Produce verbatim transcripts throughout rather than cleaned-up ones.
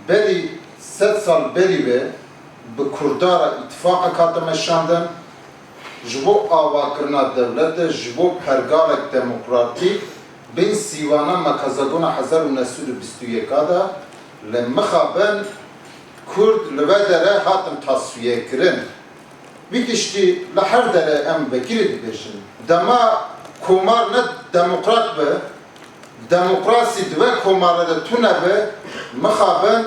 Berî sed sal berî ve bi Kurda re îtifaqek hate meşandin. Ji bo avakirina dewlete, ji bo pergalek demokratîk, bin sîwana me kezagona hezar û neh sed û bîst û yeka de li mixabin Kurd li ve dere hatin tasfiyekirin. Vî tiştî li her dere em vekirî dibêjin. Dema komar ne demokrat be, demokrasî di ve komare de tune be, mixabin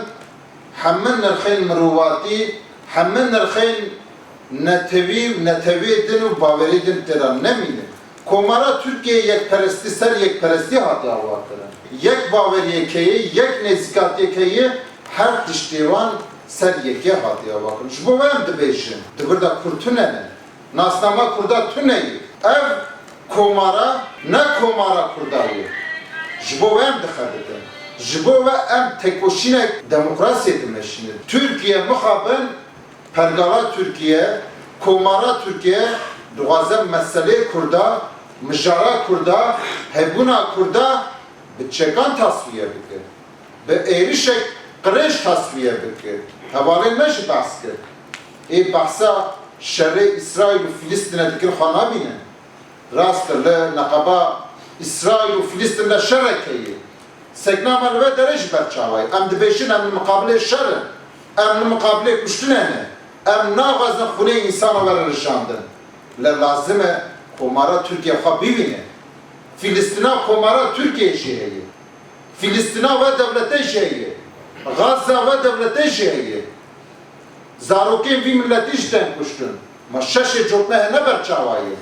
hemî nirxên mirovatî, hemî nirxên netewî û netewê din û bawerê din tê de nemîne. Komara Tirkiyeyê yekperestî ser yekperestî hatiye avakirin. Yek baweriyek heye, yek nêzîkatiyek heye, her tiştê wan ser yekê hatiye avakirin. Ji bo we em dibêjin, di vir de Kurd tune ne. Nasnama Kurda tune ye. Ev komara ne komara Kurda ye. Ji bo we em dixebitin. Ji bo we em tekoşînek demokrasiyê dimeşînin. Tirkiye mixabin Pergala Tirkiye, komara Tirkiye dixwaze meselê Kurda, mijara Kurda, hebûna Kurda bi çekan tasfiye bike. Bi êrişek qirêj tasfiye bike. Hevalên me jî behs kir. Ê behsa şerê Îsraîl û Filistîne dikir xwe nabînin. Rast e, li neqeba Îsraîl û Filistîn de şerek heye. Sekna me li vê derê ji ber çawa ye? Em dibêjin em li miqabilê şer in. Em li miqabilê kuştinê ne. Em naxwazin xûnê însana were rijandin. Lê lazim e komara Tirkiye xwe bibîne. Filistîna komara Tirkiye jî heye. Filistîna ve dewletê jî heye. Gaza ve dewletê jî heye. Zarokên vî miletî jî tên kuştin. Ma şeşê cotmehê ne ber çawa ye?